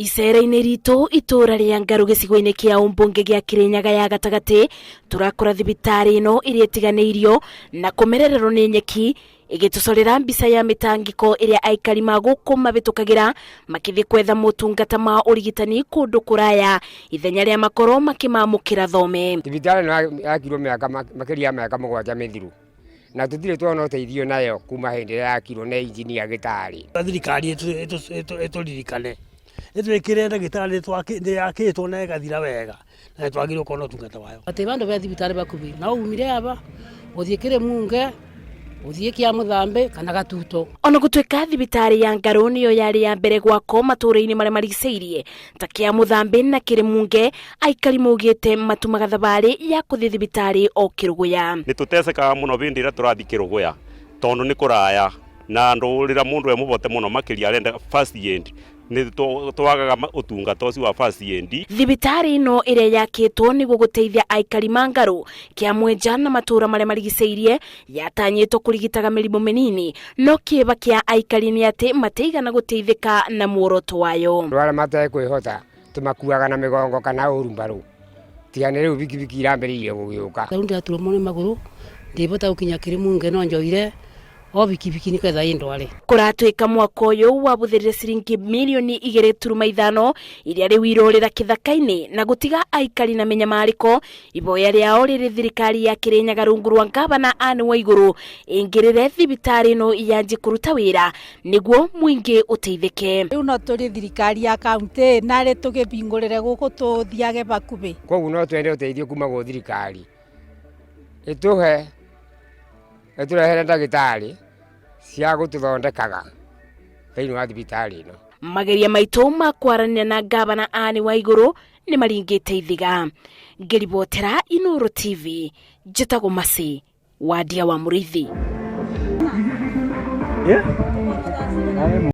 Icera-inĩ ritũ itũra rĩa Ngaru gĩcigo-inĩ kĩa ũmbunge gĩa Kĩrĩnyaga ya gatagatĩ, tũrakora thibitarĩ ĩno ĩrĩa ĩtiganĩirio na kũmerererwo nĩ nyeki, ĩgĩtũcorera mbica ya mĩtangĩko ĩrĩa aikari ma gũkũ mabĩtũkagĩra makĩthiĩ kwetha motungata ma ũrigitani kũndũ kũraya ithenya rĩa makorwo makĩmamũkĩra thome. Thibitarĩ ĩno yakirwo mĩaka makĩria ya mĩaka 7 mĩthiru, na tũtirĩ twona ũteithio nayo kuma hĩndĩ ĩrĩa yakirwo nĩ injinia gĩtarĩ. Thirikari ĩtũririkane ĩtwĩkĩre ndagĩtarĩ nĩ yakĩtwo na ĩgathira wega, na nĩ twagĩrĩirwo kuona ũtungata wayo. Atĩ bandũ be thibitarĩ bakubi na umire aba uthie Kirimunge, uthie kia Muthambi kana Gatuto. Ona gũtuĩka thibitarĩ ya Ngarũ nĩyo yarĩ ya mbere gwakwo matũũra-inĩ marĩa marigicĩirie ta kĩa Muthambi na Kirimunge, aikari maugĩte matumaga thabarĩ ya kũthiĩ thibitarĩ o Kĩrũgũya. Nĩ tũtecekaga mũno hĩndĩ ĩrĩa tũrathiĩ Kĩrũgũya tondũ nĩ kũraya na andũ rĩrĩa mũndũ e mũbote mũno makĩria arenda first aid, nĩ twagaga ũtungata ũcio wa first aid. Thibitarĩ ĩno ĩrĩa yakĩtwo nĩguo gũteithia aikari ma Ngarũ, Kĩamwenja na matũũra marĩa marigicĩirie yatanyĩtwo kũrigitaga mĩrimũ mĩnini, no kĩeba kĩa aikari nĩ atĩ matiigana gũteithĩka na muoroto wayo. Andũ arĩa matekwĩhota tũmakuaga na mĩgongo kana ũrumbarũ, tiga nĩ rĩu bikibiki irambĩrĩirie gũgĩũka. Rĩu ndĩraturwo mũno nĩ magũrũ, ndĩbota gũkinya Kĩrĩmunge no njoire o bikibiki nĩgetha ĩndware. Kũratuĩka mwaka ũyũ wabũthĩrire ciringi mirioni 2.5 iria rĩu irorĩra kĩthaka-inĩ na gũtiga aikari na mĩnyamarĩko. Iboya rĩao rĩrĩ thirikari ya Kĩrĩnyaga rungu rwa ngavana Anne Waigũrũ ĩingĩrĩre thibitarĩ ĩno yanjie kũruta wĩra nĩguo mũingĩ ũteithĩke. Rĩu no tũrie thirikari ya kaunti narĩ tũgĩbingũrĩre gũkũ tũthiage bakubĩ. Koguo no twende ũteithio kuma gwĩ thirikari ĩtũhe, ĩtũrehere ndagĩtarĩ cia gũtũthondekaga thĩinĩ wa thibitarĩ ĩno. Mageria maitũ ma kwaranĩria na ngavana Anne Waigũrũ nĩ maringĩte ithiga. Ngĩribotera Inooro TV, njĩtagwo Mercy Wandia wa Mũrĩithi. Yeah?